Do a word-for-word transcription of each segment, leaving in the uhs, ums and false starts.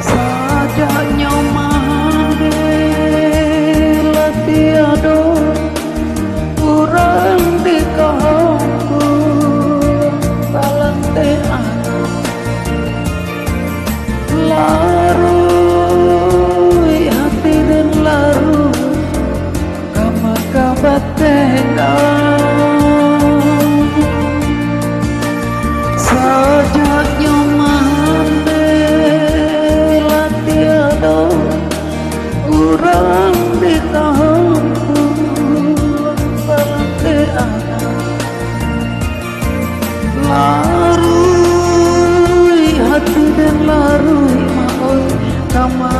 Sajaknyo mande lah tiado urang di kampuang Palanteh Anak. Laruih ati den laruih, kama ka batenggang. Sajaknyo mande lah tiado urang di kampuang Palanteh Anak. Laruih ati den laruih, maoi, kama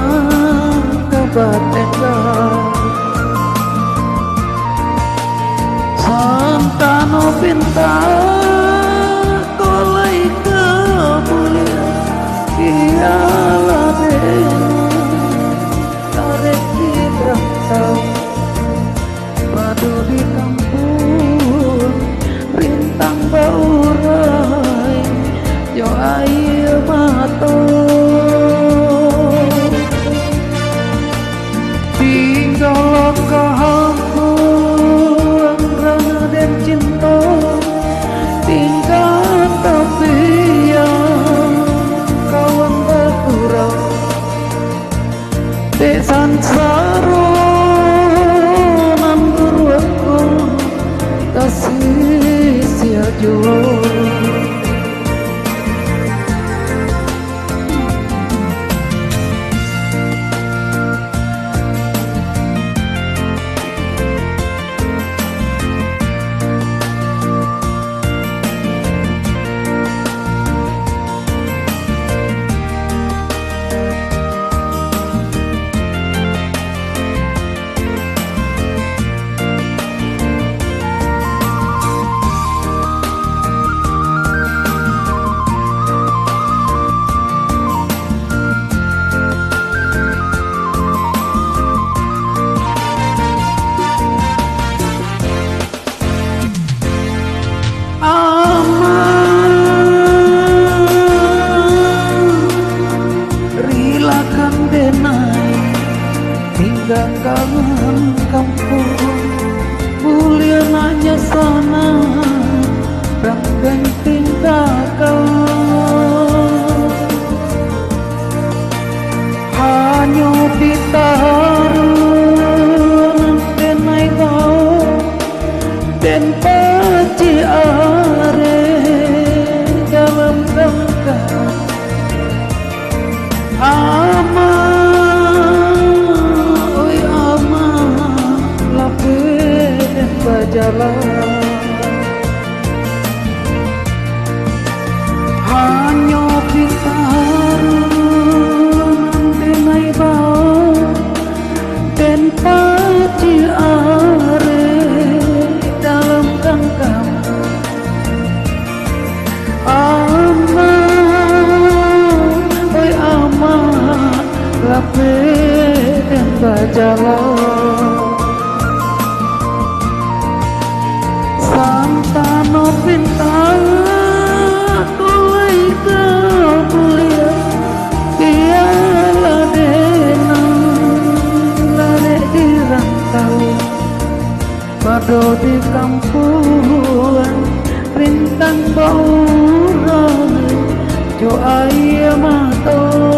ka batenggang. Santano pintak ko lai ka buliah, bialah den kareh di rantau. Pado di kampuang rintang baurai jo aia mato. Tinggalah kampuang rana den cinto, tingga tapian kawan bagurau. Dek sansaro nan buruak ko, tasisia juo. Ama, rilakan denai tinggakan kampuang, buliah nak nyo sanang, rang den tinggakan. Hanyo pitaruah nan denai bao, den pacik areh dalam ganggang. Ama, oi ama, lapeh den bajalan. Hanyo pitaruah nan denai bao, den pacik areh dalam ganggang. Ama, oi ama, lapeh den bajalan. Santano pintak ko lai ka buliah, bialah den nan lareh di rantau. Pado di kampuang rintang baurai jo aia mato.